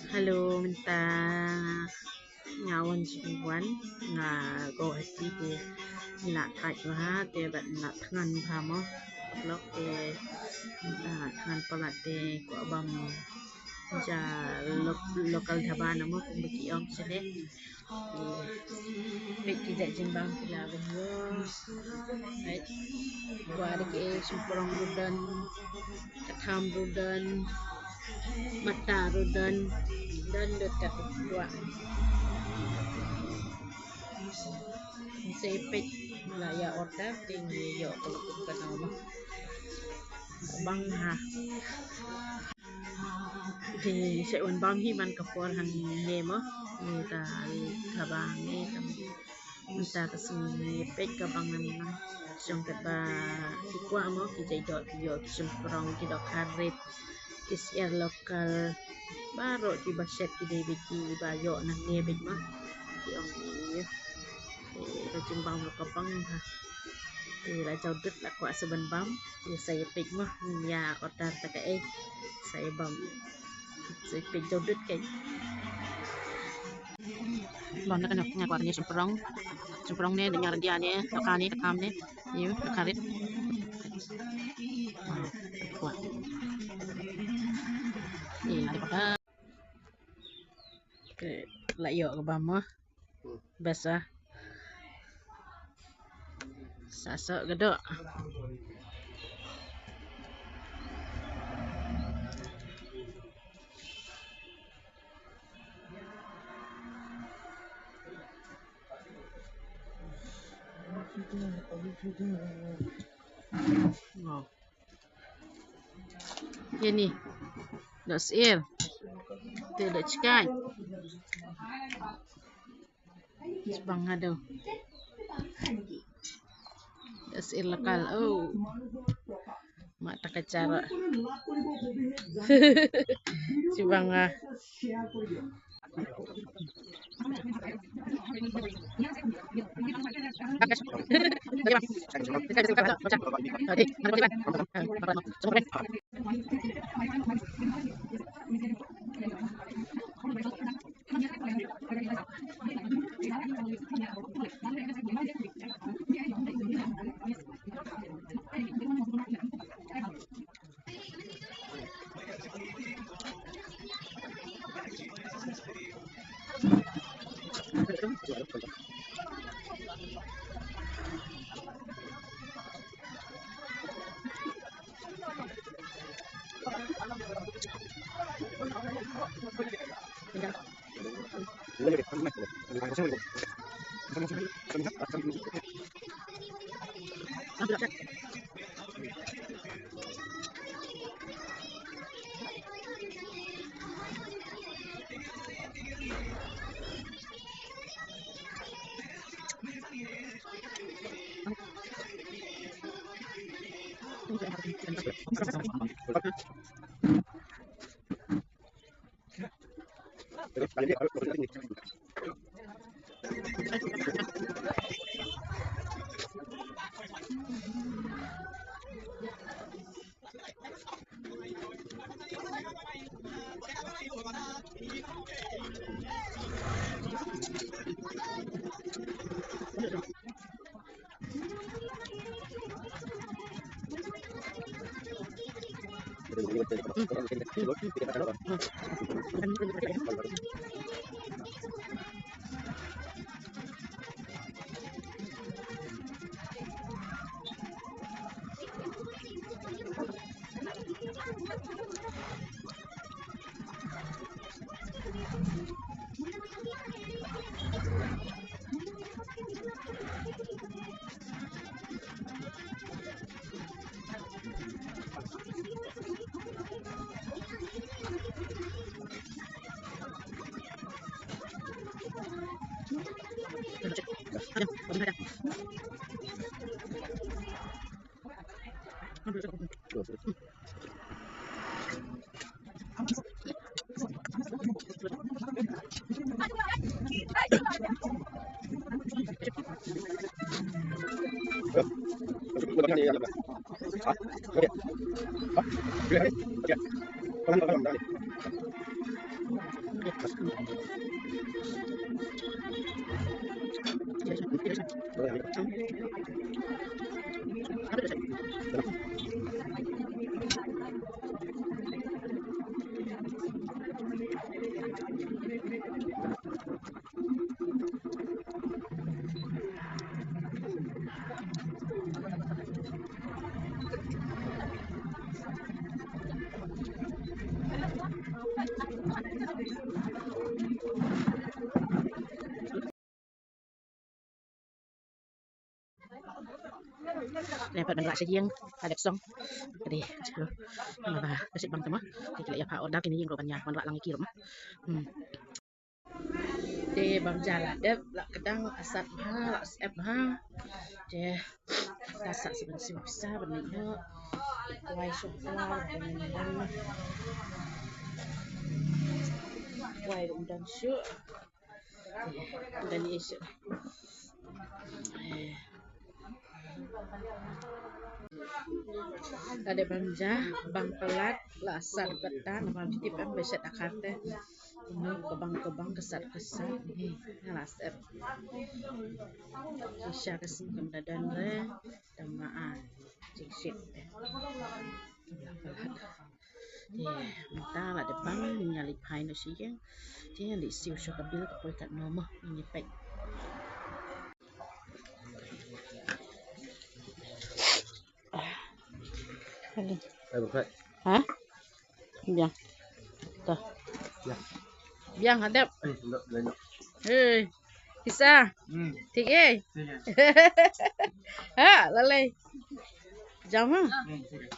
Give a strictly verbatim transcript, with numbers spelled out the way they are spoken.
Hello, mynta nga wan jingwan, nga Guwahati te, nga la thait bha te bad nga la thngan bha mo. Lok te, mynta nga thngan palat te kwah bam ja lo-, local dhaba na mo, kumba ki ong shane. Te peit ki jait jingbam ki la ban ïoh. Peit. Kwah da ki, eh, shymprong ruh don, katham ruh don, mata ruh don, don dot kat kwah. Ngi sa peit, la ïa order te ngi ïoh ka lok ka nong. Bang ha. Te sa wan bam hi man ka por hangne mo. Ngi ta, ta bang ngi ta. Mynta ka sngi ngi peit ka bang nang nang. Shong katba ki kwah mo, ki jait doh ki ïoh, ki shymprong, ki doh kharit, ki syiar local. Baroh kiba shet ki dei beit kiba ïoh nangne beit mo. Ki ong ïa. Te ka jingbam ruh ka bang bha. Te la jaw dud la kwah sa ban bam. Te sa ïa peit mo, ngin ïa order ta kaei. Sa ïa bam. Sa ïa peit jaw dud kaei. Bam na kane, nga kwah kane shymprong. Shymprong ne, dynñiar dynñiar ne, dohkha ne, katham ne. Ïa, dohkha rit. Kwah. Ïa, la dei order. Te la ïoh ka bam mo. Best ah. Sa soh ka doh. Wow. Ïa ni. Doh syiar. Te doh chkai. Shibang haduh. Doh syiar local. Oh. Mata ka cara. Shibang ah. Te pat ban rah sha ïing, ka dep song. Te ka dei ka jaka ba ka shet bang te mo. Te ki la ïa pha order kine ïing ruh ban ïa wan rah lang ïa ki ruh mo. Hmm. Te bam ja la dep, la kdang, la sat bha, la sep bha. Te ka sat sa ban sim pisa ban leit noh. Kwai shong kwai ban leit noh. Kwai ban dang shuh. Dang ïa shuh. Eh. La dep bam ja, bam palat, la sat kata, namar ki tip em ba shet akar te. Ino ka bang ka bang ka sat ka sat. Ni, nga la sep. Shisha ka sing kam da don re, da ma ai. Jingshit te. La palat. Te mynta la dep bang, ngi ïa leit phai noh sha ïing. Te ngi leit siew shuwa ka bil ka poi katno mo, ngi peit. Ai, ba khat. Ha? Biang. To. Biang. Biang hadap. Eh, no, no, no. Hei. Isa. Hmm. Thik eh. Thik eh. Ha, la lei. Jam ha. Hmm, thik eh.